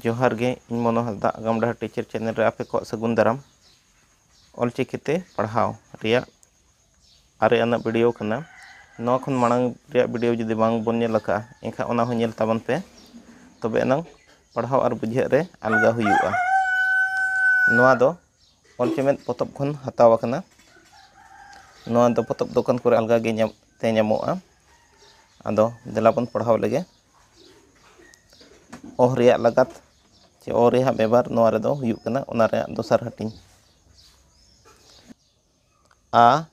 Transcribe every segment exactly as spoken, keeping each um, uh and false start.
ᱡᱚᱦᱟᱨ ᱜᱮ, ᱤᱧ ᱢᱚᱱᱳᱦᱚᱨ ᱫᱟ, ᱟᱜᱟᱢ ᱰᱟᱦᱟᱨ ᱴᱤᱪᱟᱨ ᱪᱮᱱᱮᱞ ᱨᱮ ᱟᱯᱮ ᱠᱚᱣᱟᱜ ᱥᱟᱹᱜᱩᱱ ᱫᱟᱨᱟᱢ᱾ ᱚᱞᱪᱤᱠᱤ ᱛᱮ ᱯᱟᱲᱦᱟᱣ ᱨᱮᱭᱟᱜ ᱟᱨᱮ ᱟᱱᱟᱜ ᱵᱷᱤᱰᱤᱭᱳ ᱠᱟᱱᱟ᱾ ᱱᱚᱣᱟ ᱠᱷᱚᱱ ᱢᱟᱲᱟᱝ ᱨᱮᱭᱟᱜ ᱵᱷᱤᱰᱤᱭᱳ ᱡᱩᱫᱤ ᱵᱟᱝ ᱵᱚᱱ ᱧᱮᱞ ᱟᱠᱟᱫᱼᱟ, ᱮᱱᱠᱷᱟᱱ ᱚᱱᱟ ᱦᱚᱸ ᱧᱮᱞ ᱛᱟᱵᱚᱱ ᱯᱮ, ᱛᱚᱵᱮ ᱮᱱᱟᱝ ᱯᱟᱲᱦᱟᱣ ᱟᱨ ᱵᱩᱡᱷᱟᱹᱜ ᱨᱮ ᱟᱞᱜᱟ ᱦᱩᱭᱩᱜᱼᱟ᱾ ᱱᱚᱣᱟ ᱫᱚ ᱚᱞ ᱪᱮᱢᱮᱫ ᱯᱚᱛᱚᱵ ᱠᱷᱚᱱ ᱦᱟᱛᱟᱣ ᱟᱠᱟᱱᱟ᱾ ᱱᱚᱣᱟ ᱫᱚ ᱯᱚᱛᱚᱵ ᱫᱚᱠᱟᱱ ᱠᱚᱨᱮ ᱟᱞᱜᱟ ᱜᱮ ᱧᱟᱢ ᱛᱮ ᱧᱟᱢᱚᱜᱼᱟ᱾ ᱟᱫᱚ ᱫᱮᱞᱟ ᱵᱚᱱ ᱯᱟᱲᱦᱟᱣ ᱞᱮᱜᱮ᱾ ᱚᱦ ᱨᱮᱭᱟᱜ ᱞᱟᱜᱟᱛ ᱪᱮ ᱚ ᱨᱮᱭᱟᱜ ᱵᱮᱵᱷᱟᱨ ᱱᱚᱣᱟ ᱨᱮᱫᱚ ᱦᱩᱭᱩᱜ ᱠᱟᱱᱟ, ᱚᱱᱟ ᱨᱮᱭᱟᱜ ᱫᱚᱥᱟᱨ ᱦᱟᱹᱴᱤᱧ᱾ ᱟ,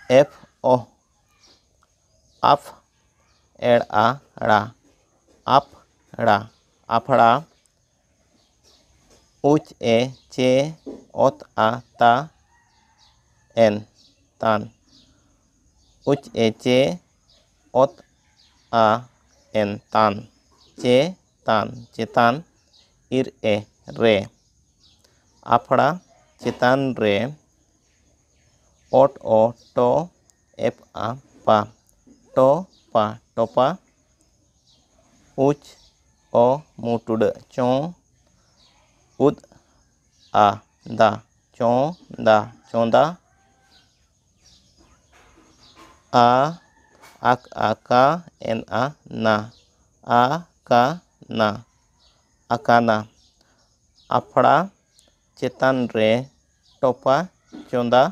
ᱮᱯ, ᱚᱦ, ᱟᱯᱷ, ᱮᱲ, ᱟ, ᱲᱟ, ᱟᱯᱷᱲᱟ, ᱟᱯᱷᱲᱟ, ᱩᱪ, ᱮ, ᱪᱮ, ᱚᱛ, ᱟ, ᱛᱟ, ᱮᱱ, ᱛᱟᱱ, ᱩᱪ, ᱮ, ᱪᱮ, ᱚᱛ, ᱟ, ᱮᱱ, ᱛᱟᱱ, ᱪᱮ, ᱛᱟᱱ, ᱪᱮᱛᱟᱱ, ᱤᱨ, ᱮ, ᱨᱮ, ᱟᱯᱷᱲᱟ ᱪᱮᱛᱟᱱ ᱨᱮ, ᱚᱴ, ᱚ, ᱴᱚ, ᱮᱯ, ᱟ, ᱯᱟ, ᱴᱚ, ᱯᱟ, ᱴᱚᱯᱟ, ᱩᱪ, ᱚ, ᱢᱩ ᱴᱩᱰᱟᱹᱜ, ᱪᱚ, ᱩᱫ, ᱟ, ᱫᱟ, ᱪᱚᱸᱫᱟ, ᱪᱚᱸᱫᱟ, ᱟ, ᱟᱠ, ᱟ, ᱠᱟ, ᱮᱱ, ᱟ, ᱱᱟ, ᱟ, ᱠᱟ, ᱱᱟ, ᱟᱠᱟᱱᱟ᱾ ᱟᱯᱷᱲᱟ ᱪᱮᱛᱟᱱ ᱨᱮ ᱴᱚᱯᱟ ᱪᱚᱸᱫᱟ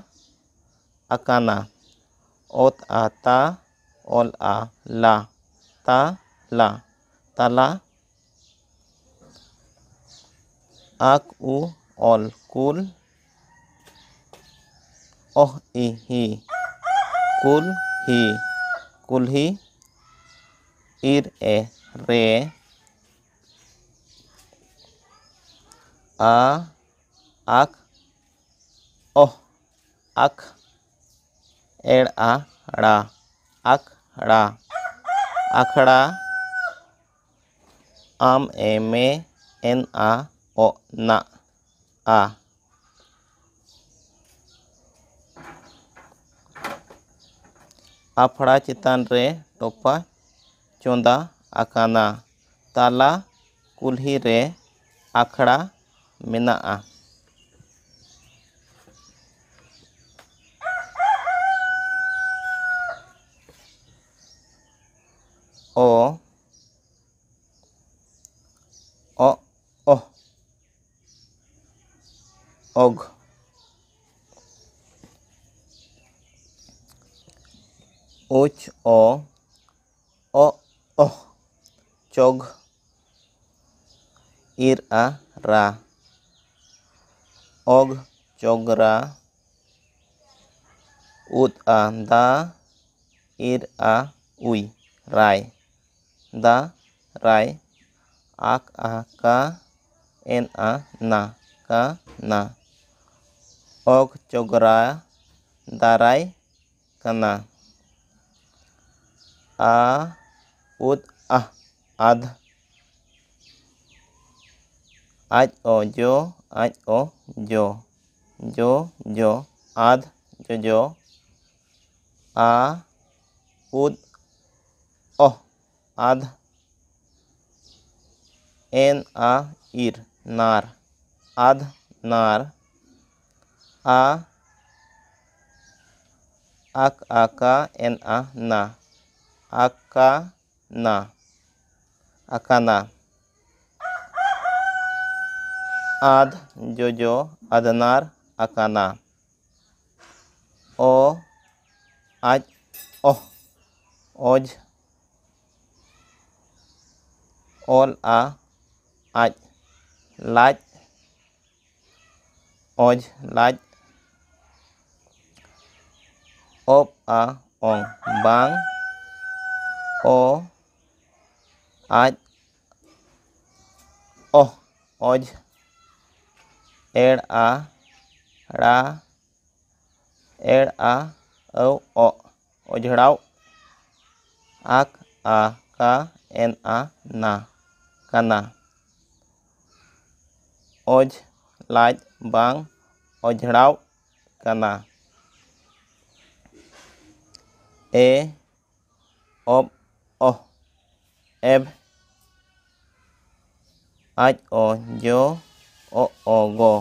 ᱟᱠᱟᱱᱟ᱾ ᱚᱛ, ᱟ, ᱛᱟ, ᱚᱞ, ᱟ, ᱞᱟ, ᱛᱟ, ᱞᱟ, ᱛᱟᱞᱟ, ᱟᱠ, ᱩ, ᱚᱞ, ᱠᱩᱞ, ᱚᱦ, ᱤ, ᱦᱤ, ᱠᱩᱞ, ᱦᱤ, ᱠᱩᱞᱦᱤ, ᱤᱨ, ᱮ, ᱨᱮ, ᱟ, ᱟᱠ, ᱚᱦ, ᱟᱠ, ᱮᱲ, ᱟ, ᱲᱟ, ᱟᱠᱷᱲᱟ, ᱟᱠᱷᱲᱟ, ᱟᱢ, ᱮ, ᱢᱮ, ᱮᱱ, ᱟ, ᱚᱜ, ᱱᱟᱜ, ᱟ᱾ ᱟᱯᱷᱲᱟ ᱪᱮᱛᱟᱱ ᱨᱮ ᱴᱚᱯᱟ ᱪᱚᱸᱫᱟ ᱟᱠᱟᱱᱟ᱾ ᱛᱟᱞᱟ ᱠᱩᱞᱦᱤ ᱨᱮ ᱟᱠᱷᱲᱟ ᱢᱮᱱᱟᱜᱼᱟ᱾ ᱚ, ᱚ, ᱚᱦ, ᱚᱜᱽ᱾ ᱩᱪ, ᱚ, ᱚ, ᱚᱦ, ᱪᱚᱜᱽ᱾ ᱤᱨ, ᱟ, ᱨᱟ, ᱚᱜᱽ, ᱪᱚᱜᱽᱨᱟ᱾ ᱩᱫ, ᱟ, ᱫᱟ, ᱤᱨ, ᱟ, ᱩᱭ, ᱨᱟᱭ, ᱫᱟ, ᱨᱟᱭ᱾ ᱟᱠ, ᱟ, ᱠᱟ, ᱮᱱ, ᱟ, ᱱᱟ, ᱠᱟ, ᱱᱟ᱾ ᱚᱜᱽ, ᱪᱚᱜᱽᱨᱟ, ᱫᱟᱨᱟᱭ ᱠᱟᱱᱟ᱾ ᱟ, ᱩᱫ, ᱟᱦ, ᱟᱫ᱾ ᱟᱡ, ᱚ, ᱡᱚ, ᱟᱡ, ᱚ, ᱡᱚ, ᱡᱚ, ᱡᱚ, ᱟᱫ, ᱡᱚᱡᱚ᱾ ᱟ, ᱩᱫ, ᱚᱦ, ᱟᱫ᱾ ᱮᱱ, ᱟ, ᱤᱨ, ᱱᱟᱨ, ᱟᱫ, ᱱᱟᱨ᱾ ᱟ, ᱟᱠ, ᱟ, ᱠᱟ, ᱮᱱ, ᱟ, ᱱᱟ, ᱟᱠᱟ, ᱱᱟ, ᱟᱠᱟᱱᱟ᱾ ᱟᱫ, ᱡᱚᱡᱚ, ᱟᱫᱱᱟᱨ, ᱟᱠᱟᱱᱟ᱾ ᱚ, ᱟᱡ, ᱚᱦ, ᱚᱡᱽ, ᱚᱞ, ᱟ, ᱟᱡ, ᱞᱟᱡ, ᱚᱡᱽ, ᱞᱟᱡ᱾ ᱚᱯ, ᱟ, ᱚᱝ, ᱵᱟᱝ᱾ ᱚ, ᱟᱡ, ᱚᱦ, ᱚᱡᱽ᱾ ᱮᱲ, ᱟ, ᱲᱟ, ᱮᱲ, ᱟ, ᱟᱹᱣ, ᱚᱜ, ᱚᱡᱽᱲᱟᱣ᱾ ᱟᱠ, ᱟ, ᱠᱟ, ᱮᱱ, ᱟ, ᱱᱟ, ᱠᱟᱱᱟ᱾ ᱚᱡᱽ, ᱞᱟᱡ, ᱵᱟᱝ, ᱚᱡᱽᱲᱟᱣ ᱠᱟᱱᱟ᱾ ᱮ, ᱚᱵ, ᱚᱦ, ᱮᱵ᱾ ᱟᱡ ᱚ ᱡᱚ, ᱚ ᱚ ᱜᱚ,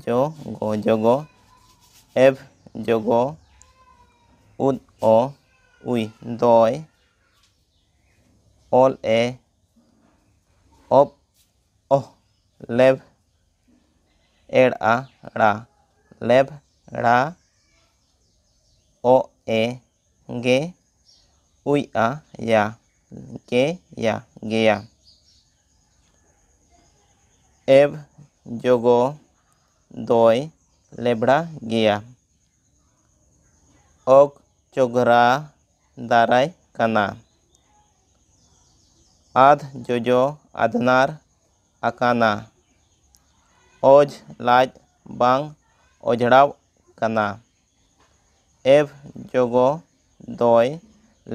ᱡᱚ ᱜᱚ ᱡᱚᱜᱚ, ᱮᱵᱷ ᱡᱚᱜᱚ, ᱩᱫ ᱚ ᱩᱭ ᱫᱚᱭ, ᱚᱞ ᱮ ᱚᱯ ᱚᱦ ᱞᱮᱵᱷ, ᱮᱲ ᱟ ᱲᱟ, ᱞᱮᱵᱷ ᱲᱟ, ᱚ ᱮ ᱜᱮ, ᱩᱭ ᱟ ᱭᱟ, ᱜᱮ ᱭᱟ, ᱜᱮᱭᱟ᱾ ᱮᱵᱷ ᱡᱚᱜᱚ ᱫᱚᱭ ᱞᱮᱵᱷᱲᱟ ᱜᱮᱭᱟ᱾ ᱚᱜᱽ ᱪᱚᱜᱽᱨᱟ ᱫᱟᱨᱟᱭ ᱠᱟᱱᱟ᱾ ᱟᱫᱷ ᱡᱚᱡᱚ ᱟᱫᱷᱱᱟᱨ ᱟᱠᱟᱱᱟ᱾ ᱚᱡᱽ ᱞᱟᱡ ᱵᱟᱝ ᱚᱡᱽᱲᱟᱣ ᱠᱟᱱᱟ᱾ ᱮᱵᱷ ᱡᱚᱜᱚ ᱫᱚᱭ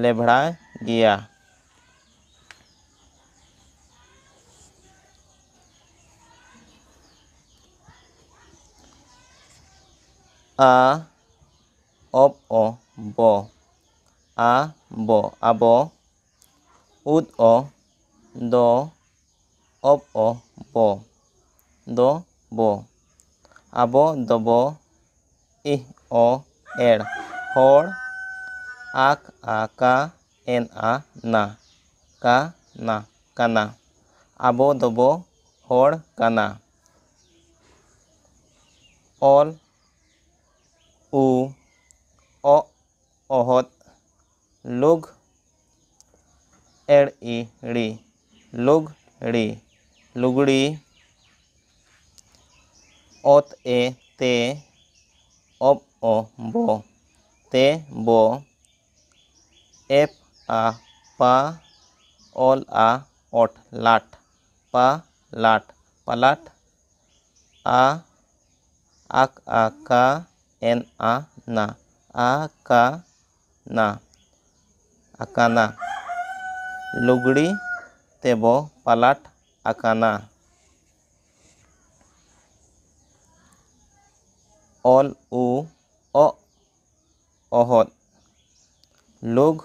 ᱞᱮᱵᱷᱲᱟ ᱜᱮᱭᱟ᱾ ᱟ ᱚᱯ ᱚ ᱵᱚ, ᱟ ᱵᱚ, ᱟᱵᱚ᱾ ᱩᱫ ᱚ ᱫᱚ, ᱚᱯ ᱚ ᱵᱚ, ᱫᱚ ᱵᱚ᱾ ᱟᱵᱚ ᱫᱚᱵᱚ, ᱤᱦ ᱚ ᱮᱲ, ᱦᱚᱲ᱾ ᱟᱠ ᱟ ᱠᱟ, ᱮᱱ ᱟ ᱱᱟ, ᱠᱟ ᱱᱟ, ᱠᱟᱱᱟ᱾ ᱟᱵᱚ ᱫᱚᱵᱚ ᱦᱚᱲ ᱠᱟᱱᱟ᱾ ᱚᱞ ᱩ ᱚᱜ ᱚᱦᱚᱫ, ᱞᱩᱜᱽ ᱮᱲ ᱤ ᱲᱤ, ᱞᱩᱜᱽᱲᱤ, ᱞᱩᱜᱽᱲᱤ᱾ ᱚᱛ ᱮ ᱛᱮ, ᱚᱯ ᱚ ᱵᱚ, ᱛᱮ ᱵᱚ᱾ ᱮᱯ ᱟ ᱯᱟ, ᱚᱞ ᱟ ᱚᱴ ᱞᱟᱴ, ᱯᱟ ᱞᱟᱴ, ᱯᱟᱞᱟᱴ᱾ ᱟ ᱟᱠ ᱟ ᱠᱟ, ᱮᱱ ᱟ ᱱᱟ, ᱟ ᱠᱟ ᱱᱟ, ᱟᱠᱟᱱᱟ᱾ ᱞᱩᱜᱽᱲᱤ ᱛᱮᱵᱚ ᱯᱟᱞᱟᱴ ᱟᱠᱟᱱᱟ᱾ ᱚᱞ ᱩ ᱚᱜ ᱚᱦᱚᱫ, ᱞᱩᱜᱽ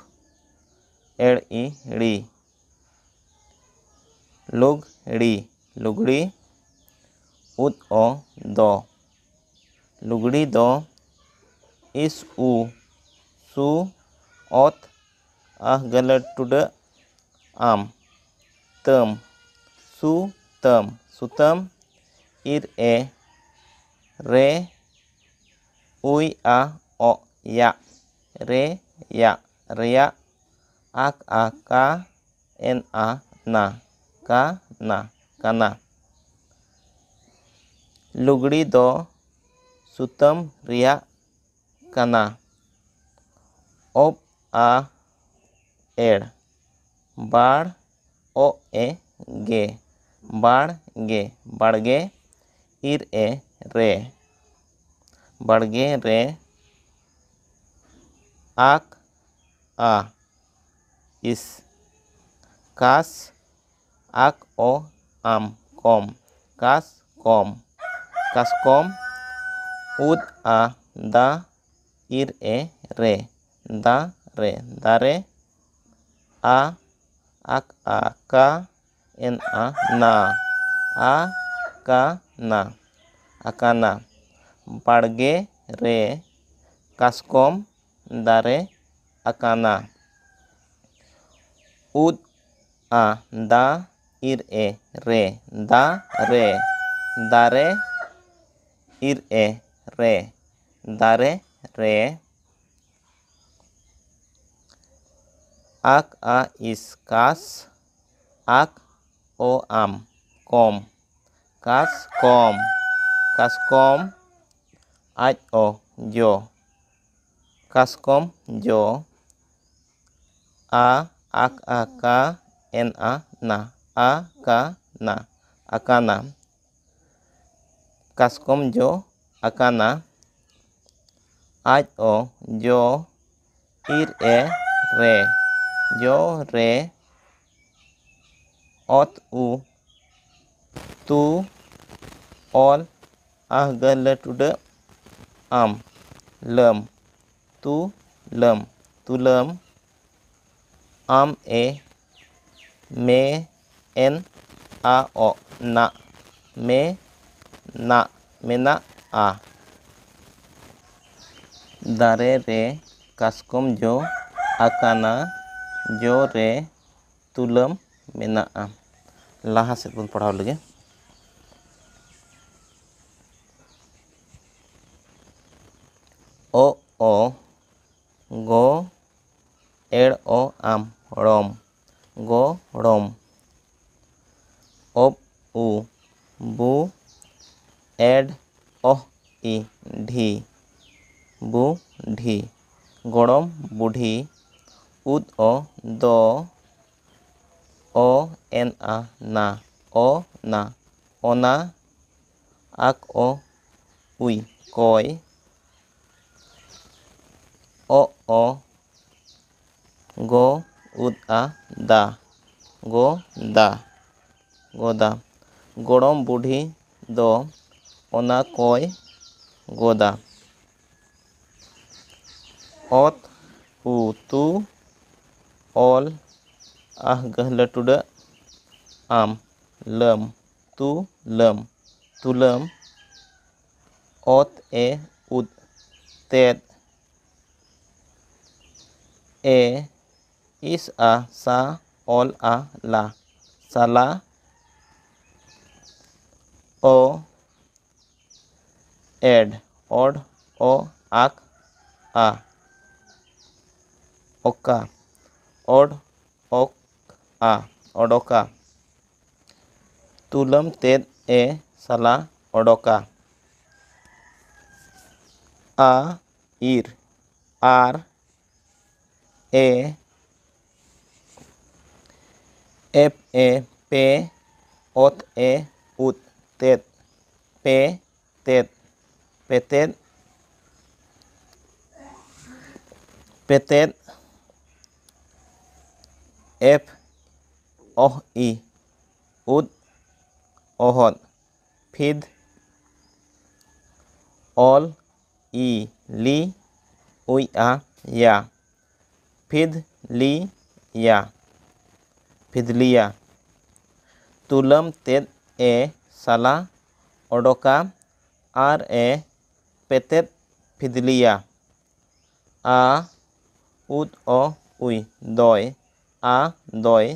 ᱮᱲ ᱤ ᱲᱤ᱾ ᱞᱩᱜᱽᱲᱤ, ᱞᱩᱜᱽᱲᱤ᱾ ᱩᱫ ᱚ ᱫᱚ, ᱞᱩᱜᱽᱲᱤ ᱫᱚ᱾ ᱤᱥ ᱩ ᱥᱩ, ᱚᱛ ᱟᱦ ᱜᱟᱹᱞᱟᱹᱴ ᱴᱩᱰᱟᱹᱜ ᱟᱢ, ᱛᱟᱹᱢ, ᱥᱩᱛᱟᱹᱢ, ᱥᱩᱛᱟᱹᱢ᱾ ᱤᱨ ᱮ ᱨᱮ, ᱩᱭ ᱟ ᱚᱜ ᱭᱟᱜ, ᱨᱮ ᱭᱟᱜ, ᱨᱮᱭᱟᱜ᱾ ᱟᱠ ᱟ ᱠᱟ, ᱮᱱ ᱟ ᱱᱟ, ᱠᱟ ᱱᱟ, ᱠᱟᱱᱟ᱾ ᱞᱩᱜᱽᱲᱤ ᱫᱚ ᱥᱩᱛᱟᱹᱢ ᱨᱮᱭᱟᱜ ᱠᱟᱱᱟ᱾ ᱚᱵ ᱟ ᱮᱲ, ᱵᱟᱲ ᱚᱜ ᱮ ᱜᱮ, ᱵᱟᱲ ᱜᱮ, ᱵᱟᱲᱜᱮ᱾ ᱤᱨ ᱮ ᱨᱮ, ᱵᱟᱲᱜᱮ ᱨᱮ᱾ ᱟᱠ ᱟ ᱤᱥ, ᱠᱟᱥ ᱟᱠ ᱚ ᱟᱢ, ᱠᱚᱢ, ᱠᱟᱥ ᱠᱚᱢ, ᱠᱟᱥᱠᱚᱢ᱾ ᱩᱫ ᱟ ᱫᱟ, ᱤᱨ ᱮ ᱨᱮ, ᱫᱟ ᱨᱮ, ᱫᱟᱨᱮ᱾ ᱟ ᱟᱠ ᱟ ᱠᱟ, ᱮᱱ ᱟ ᱱᱟ, ᱟ ᱠᱟ ᱱᱟ, ᱟᱠᱟᱱᱟ᱾ ᱵᱟᱲᱜᱮ ᱨᱮ ᱠᱟᱥᱠᱚᱢ ᱫᱟᱨᱮ ᱟᱠᱟᱱᱟ᱾ ᱩᱫ ᱟ ᱫᱟ, ᱤᱨ ᱮ ᱨᱮ, ᱫᱟ ᱨᱮ, ᱫᱟᱨᱮ᱾ ᱤᱨ ᱮ ᱨᱮ, ᱫᱟᱨᱮ ᱨᱮ᱾ ᱟᱠ ᱟ ᱤᱥ, ᱠᱟᱥ ᱟᱠ ᱚ ᱟᱢ, ᱠᱚᱢ, ᱠᱟᱥ ᱠᱚᱢ, ᱠᱟᱥᱠᱚᱢ᱾ ᱟᱡ ᱚ ᱡᱚ, ᱠᱟᱥᱠᱚᱢ ᱡᱚ᱾ ᱟ ᱟᱠ ᱟ ᱠᱟ, ᱮᱱ ᱟ ᱱᱟ, ᱟ ᱠᱟ ᱱᱟ, ᱟᱠᱟᱱᱟ᱾ ᱠᱟᱥᱠᱚᱢ ᱡᱚ ᱟᱠᱟᱱᱟ᱾ ᱟᱡ ᱚ ᱡᱚ, ᱤᱨ ᱮ ᱨᱮ, ᱡᱚ ᱨᱮ᱾ ᱚᱛ ᱩ ᱛᱩ, ᱚᱞ ᱟᱦ ᱜᱟᱹᱞᱟᱹ ᱴᱩᱰᱟᱹᱜ ᱟᱢ, ᱞᱟᱹᱢ, ᱛᱩᱞᱟᱹᱢ, ᱛᱩᱞᱟᱹᱢ᱾ ᱟᱢ ᱮ ᱢᱮ ᱮᱱ ᱟ ᱚᱜ ᱱᱟᱜ ᱢᱮ ᱱᱟᱜ ᱢᱮᱱᱟᱜᱼᱟ᱾ ᱫᱟᱨᱮ ᱨᱮ ᱠᱟᱥᱠᱚᱢ ᱡᱚ ᱟᱠᱟᱱᱟ, ᱡᱚ ᱨᱮ ᱛᱩᱞᱟᱹᱢ ᱢᱮᱱᱟᱜᱼᱟ᱾ ᱞᱟᱦᱟ ᱥᱮᱫ ᱵᱚᱱ ᱯᱟᱲᱦᱟᱣ ᱞᱮᱜᱮ᱾ ᱚ ᱚ ᱜᱚ ᱮᱲ ᱚ ᱟᱢ ᱲᱚᱢ ᱜᱚᱲᱚᱢ᱾ ᱚᱵ ᱩ ᱵᱩ ᱮᱰ ᱚᱦ ᱤ ᱰᱷᱤ ᱵᱩᱰᱷᱤ᱾ ᱜᱚᱲᱚᱢ ᱵᱩᱰᱷᱤ᱾ ᱩᱫ ᱚ ᱫᱚ ᱚ ᱮᱱ ᱟ ᱱᱟ ᱚ ᱱᱟ ᱚᱱᱟ᱾ ᱟᱠ ᱚ ᱩᱭ ᱠᱚᱭ᱾ ᱚ ᱚ ᱜᱚ ᱩᱫ ᱟ ᱫᱟ ᱜᱚ ᱫᱟ ᱜᱚᱫᱟ᱾ ᱜᱚᱲᱚᱢ ᱵᱩᱰᱷᱤ ᱫᱚ ᱚᱱᱟ ᱠᱚᱭ ᱜᱚᱫᱟ᱾ ᱚᱛ ᱩ ᱛᱩ ᱚᱞ ᱟᱦ ᱜᱟᱹᱦᱞᱟᱹ ᱴᱩᱰᱟᱹᱜ ᱟᱢ ᱞᱟᱹᱢ ᱛᱩ ᱞᱟᱹᱢ ᱛᱩᱞᱟᱹᱢ᱾ ᱚᱛ ᱮ ᱩᱫ ᱛᱮᱫ᱾ ᱮ ᱤᱥ ᱟ ᱥᱟ ᱚᱞ ᱟ ᱞᱟ ᱥᱟᱞᱟ᱾ ᱚ ᱮᱰ ᱚᱰ ᱚ ᱟᱠ ᱟ ᱚᱠᱟ᱾ ᱚᱰ ᱚᱠ ᱟ ᱚᱰᱚᱠᱟ᱾ ᱛᱩᱞᱟᱹᱢ ᱛᱮᱫ ᱮ ᱥᱟᱞᱟ ᱚᱰᱚᱠᱟ᱾ ᱟ ᱤᱨ ᱟᱨ ᱮ ᱮᱯ ᱮ ᱯᱮ ᱚᱛ ᱮ ᱩᱫ ᱛᱮᱫ ᱯᱮ ᱛᱮᱫ ᱯᱮᱛᱮᱫ ᱯᱮᱛᱮᱫ᱾ ᱮᱯ ᱚᱦ ᱤ ᱩᱫ ᱚᱦᱚᱫ᱾ ᱯᱷᱤᱫ ᱚᱞ ᱤ ᱞᱤ ᱩᱭ ᱟ ᱭᱟ ᱯᱷᱤᱫ ᱞᱤ ᱭᱟ ᱯᱷᱤᱫᱽᱞᱤᱭᱟ᱾ ᱛᱩᱞᱟᱹᱢ ᱛᱮᱫ ᱮ ᱥᱟᱞᱟ ᱚᱰᱚᱠᱟ ᱟᱨ ᱮ ᱯᱮᱛᱮᱫ ᱯᱷᱤᱫᱽᱞᱤᱭᱟ᱾ ᱟ, ᱩᱫ ᱚ ᱩᱭ, ᱫᱚᱭ, ᱟ, ᱫᱚᱭ,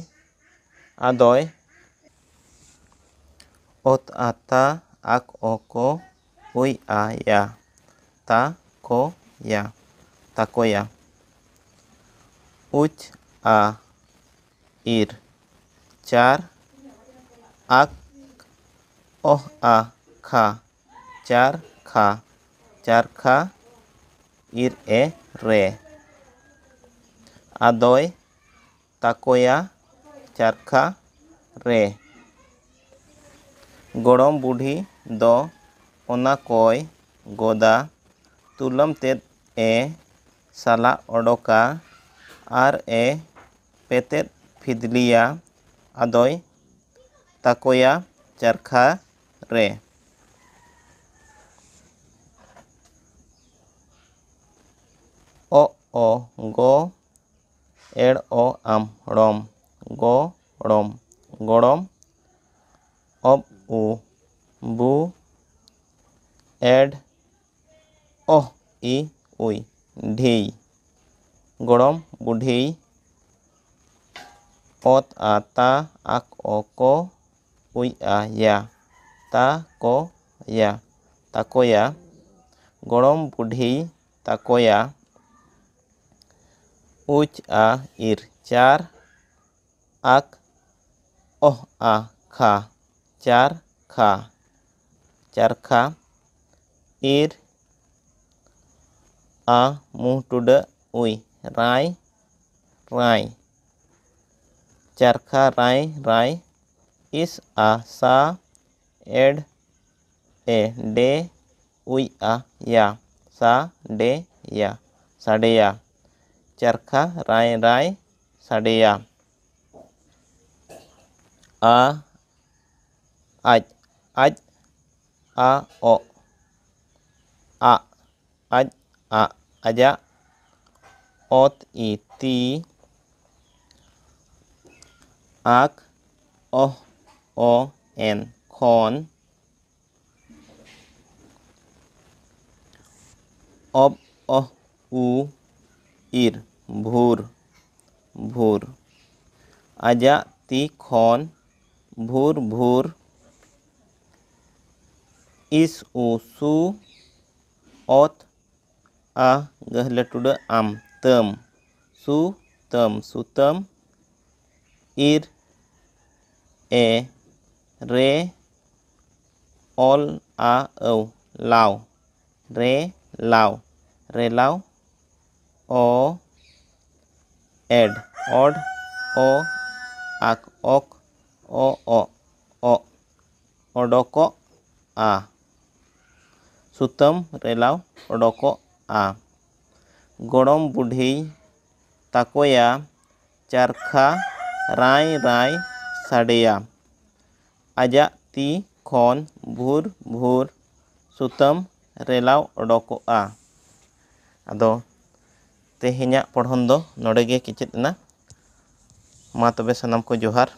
ᱟᱫᱚᱭ᱾ ᱚᱛ ᱟ ᱛᱟ ᱟᱠ ᱚ ᱠᱚ, ᱩᱭ ᱟ ᱭᱟ, ᱛᱟ ᱠᱚ ᱭᱟ, ᱛᱟᱠᱚᱭᱟ᱾ ᱩᱪ ᱟ ᱤᱨ, ᱪᱟᱨ, ᱟᱠ ᱚᱦ ᱟ ᱠᱷᱟ, ᱪᱟᱨ ᱠᱷᱟ, ᱪᱟᱨᱠᱷᱟ, ᱤᱨ ᱮ ᱨᱮ᱾ ᱟᱫᱚᱭ ᱛᱟᱠᱚᱭᱟ ᱪᱟᱨᱠᱷᱟ ᱨᱮ᱾ ᱜᱚᱲᱚᱢ ᱵᱩᱰᱷᱤ ᱫᱚ ᱚᱱᱟ ᱠᱚᱭ ᱜᱚᱫᱟ, ᱛᱩᱞᱟᱹᱢ ᱛᱮᱫ ᱮ ᱥᱟᱞᱟ ᱚᱰᱚᱠᱟ ᱟᱨ ᱮ ᱯᱮᱛᱮᱫ ᱯᱷᱤᱫᱽᱞᱤᱭᱟ, ᱟᱫᱚᱭ ᱛᱟᱠᱚᱭᱟ ᱪᱟᱨᱠᱷᱟ ᱨᱮ᱾ ᱚ ᱚ ᱜᱚ, ᱮᱲ ᱚ ᱟᱢ ᱲᱚᱢ, ᱜᱚ ᱲᱚᱢ, ᱜᱚᱲᱚᱢ᱾ ᱚᱵ ᱩ ᱵᱩ, ᱮᱰ ᱚᱦ ᱤ ᱩᱭ, ᱰᱷᱤᱭ, ᱜᱚᱲᱚᱢ ᱵᱩᱰᱷᱤᱭ᱾ ᱚᱛ ᱟ ᱛᱟ ᱟᱠ ᱚ ᱠᱚ, ᱩᱭ ᱟ ᱭᱟ, ᱛᱟ ᱠᱚ ᱭᱟ, ᱛᱟᱠᱚᱭᱟ, ᱜᱚᱲᱚᱢ ᱵᱩᱰᱷᱤᱭ ᱛᱟᱠᱚᱭᱟ᱾ ᱩᱪ ᱟ ᱤᱨ, ᱪᱟᱨ, ᱟᱠ ᱚᱦ ᱟ ᱠᱷᱟ, ᱪᱟᱨ ᱠᱷᱟ, ᱪᱟᱨᱠᱷᱟ᱾ ᱤᱨ ᱟ ᱢᱩ ᱴᱩᱰᱟᱹᱜ ᱩᱭ, ᱨᱟᱭ, ᱨᱟᱭ, ᱪᱟᱨᱠᱷᱟ ᱨᱟᱭ, ᱨᱟᱭ᱾ ᱤᱥ ᱟ ᱥᱟ, ᱮᱰ ᱮ ᱰᱮ, ᱩᱭ ᱟ ᱭᱟ, ᱥᱟ ᱰᱮ ᱭᱟ, ᱥᱟᱰᱮᱭᱟ᱾ ᱪᱟᱨᱠᱷᱟ ᱨᱟᱭ, ᱨᱟᱭ, ᱥᱟᱰᱮᱭᱟ᱾ ᱟ ᱟᱡ, ᱟᱡ, ᱟ ᱚᱜ, ᱟᱜ, ᱟᱡ ᱟᱜ, ᱟᱡᱟᱜ᱾ ᱚᱛ ᱤ ᱛᱤ, ᱟᱠ ᱚᱦ ᱚ ᱮᱱ, ᱠᱷᱚᱱ᱾ ᱚᱵ ᱚᱦ ᱩ ᱤᱨ, ᱵᱷᱩᱨ, ᱵᱷᱩᱨ᱾ ᱟᱡᱟᱜ ᱛᱤ ᱠᱷᱚᱱ ᱵᱷᱩᱨ ᱵᱷᱩᱨ ᱤᱥ ᱩ ᱥᱩ, ᱚᱛ ᱟ ᱜᱟᱹᱦᱞᱟᱹ ᱴᱩᱰᱟᱹᱜ ᱟᱢ, ᱛᱟᱹᱢ, ᱥᱩ ᱛᱟᱹᱢ, ᱥᱩᱛᱟᱹᱢ, ᱤᱨ ᱮ ᱨᱮ, ᱚᱞ ᱟ ᱟᱹᱣ, ᱞᱟᱣ, ᱨᱮ ᱞᱟᱣ, ᱨᱮᱞᱟᱣ, ᱚ ᱮᱰ, ᱚᱰ, ᱚ ᱟᱠ, ᱚᱠ, ᱚ ᱚᱜ, ᱚᱜ, ᱚᱰᱚᱠᱚᱜᱼᱟ᱾ ᱥᱩᱛᱟᱹᱢ ᱨᱮᱞᱟᱣ ᱚᱰᱚᱠᱚᱜᱼᱟ᱾ ᱜᱚᱲᱚᱢ ᱵᱩᱰᱷᱤᱭ ᱛᱟᱠᱚᱭᱟ ᱪᱟᱨᱠᱷᱟ ᱨᱟᱭ ᱨᱟᱭ ᱥᱟᱰᱮᱭᱟ᱾ ᱟᱡᱟᱜ ᱛᱤ ᱠᱷᱚᱱ ᱵᱷᱩᱨ ᱵᱷᱩᱨ ᱥᱩᱛᱟᱹᱢ ᱨᱮᱞᱟᱣ ᱚᱰᱚᱠᱚᱜᱼᱟ᱾ ᱟᱫᱚ ᱛᱮᱦᱮᱧᱟᱜ ᱯᱚᱲᱦᱚᱱ ᱫᱚ ᱱᱚᱰᱮ ᱜᱮ ᱠᱮᱪᱮᱫ ᱮᱱᱟ᱾ ᱢᱟ ᱛᱚᱵᱮ ᱥᱟᱱᱟᱢ ᱠᱚ ᱡᱚᱦᱟᱨ᱾